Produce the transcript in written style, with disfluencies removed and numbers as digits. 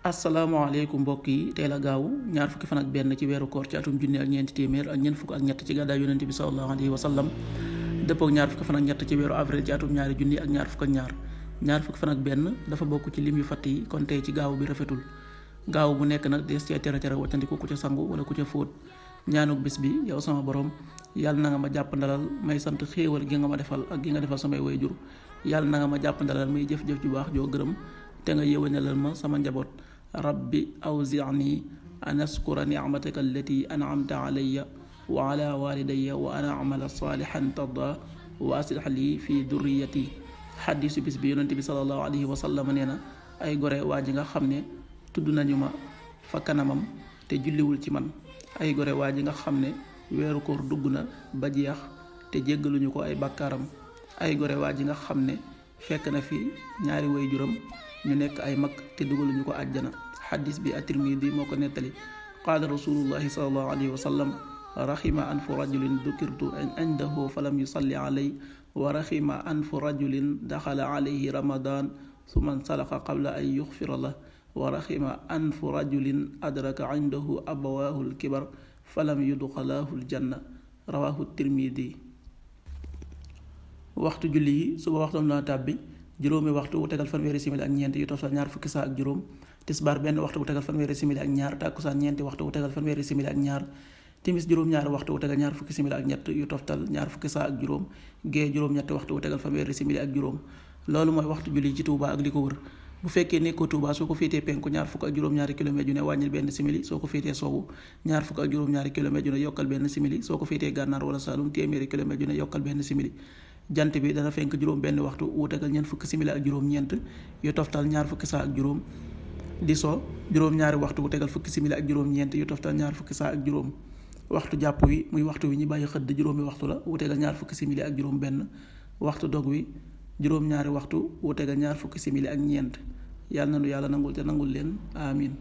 asalaamaaleykum mbokk yi tey la gaaw ñaar fukki fan ak benn ci weeru koor ci atum junni ak ñeenti téeméer ak ñeent fukk ak ñett ci gàddaay yonent bi sallallahu alayhi wa sallam dëppook ñaar fukki fan ak ñett ci weeru avril ci atum ñaari junni ak ñaar fukk ak ñaar fukki fan ak benn dafa bokk ci lim yu fatt yi kon tey ci gaaw bi rafetul gaaw bu nekk nag des cee tere waccandiku ku ca sangu wala ku ca fóot ñaanuk bis bi yow sama borom yàlla na nga ma jàpp ndalal may sant xéewal gi nga ma defal ak gi nga defal samay waajur yàlla na nga ma jàpp ndalal may jëf-jëf ju baax joo gërëm te nga yéwénalal ma sama njaboot rabbi awzi'ni an askura ni'mataka allati an'amta alayya wa ala walidayya wa an a'mala salihan tarda wa aslih li fi durriyati xaddisu bis bi yonent bi sallallahu alayhi wa sallam nee na ay gore waa ji nga xam ne tudd nañu ma fa kanamam te julliwul ci man ay gore waa ji nga xam ne weeru koor dugg na ba jeex te jéggaluñu ko ay bàkkaaram ay gore waa ji nga xam ne fekk na fi ñaari waajuram ñu nekk ay mag te dugaluñu ko àjjana xaddis bi at-Tirmidi moo ko nettali qaala rasulullahi sallallahu alayhi wa sallam raxima anfu rajulin dukirtu indahu falam yusalli alay wa raxima anfu rajulin daxala alayhi ramadan summa nsalaxa qabla an yuxfira lah wa raxima anfu rajulin adraka indahu abawaahu lkibar falam yudxalaahu ljanna rawahu Tirmidi. waxtu julli yi suba waxtam la tàbbi juróomi waxtu wu tegal fanweeri simili ak ñeent yu toftal ñaar fukki saa ak juróom tisbaar benn waxtu wu tegal fanweeri simili ak ñaar tàkkusaan ñeenti waxtu wu tegal fanweeri simili ak ñaar timis juróom-ñaari waxtu wu tegal ñaar fukki simili ak ñett yu toftal ñaar fukki saa ak juróom gee juróom-ñetti waxtu wu tegal fanweeri simili ak juróom loolu mooy waxtu julli ci Touba ak li ko wër bu fekkee nekkoo Touba soo ko féetee penku ñaar fukk ak juróom-ñaari kilomètre yu ne wàññil benn simili soo ko féetee sowwu ñaar fukk ak juróom-ñaari kilomètre yu ne yokkal benn simili soo ko féetee gànnaar wala Saalum téeméeri kilomètre yu ne yokkal benn simili jant bi dana fenk juróom benn waxtu wu tegal ñeent fukki simili ak juróom-ñeent yu toftal ñaar fukki saa ak juróom di so juróom-ñaari waxtu wu tegal fukki simili ak juróom-ñeent yu toftal ñaar fukki saa ak juróom waxtu jàpp wi muy waxtu wi ñu bàyyi xëdd juróomi waxtu la wu tegal ñaar fukki simili ak juróom benn waxtu dog wi juróom-ñaari waxtu wu tegal ñaar fukki simili ak ñeent yàlla na nu yàlla nangul te nangul leen amin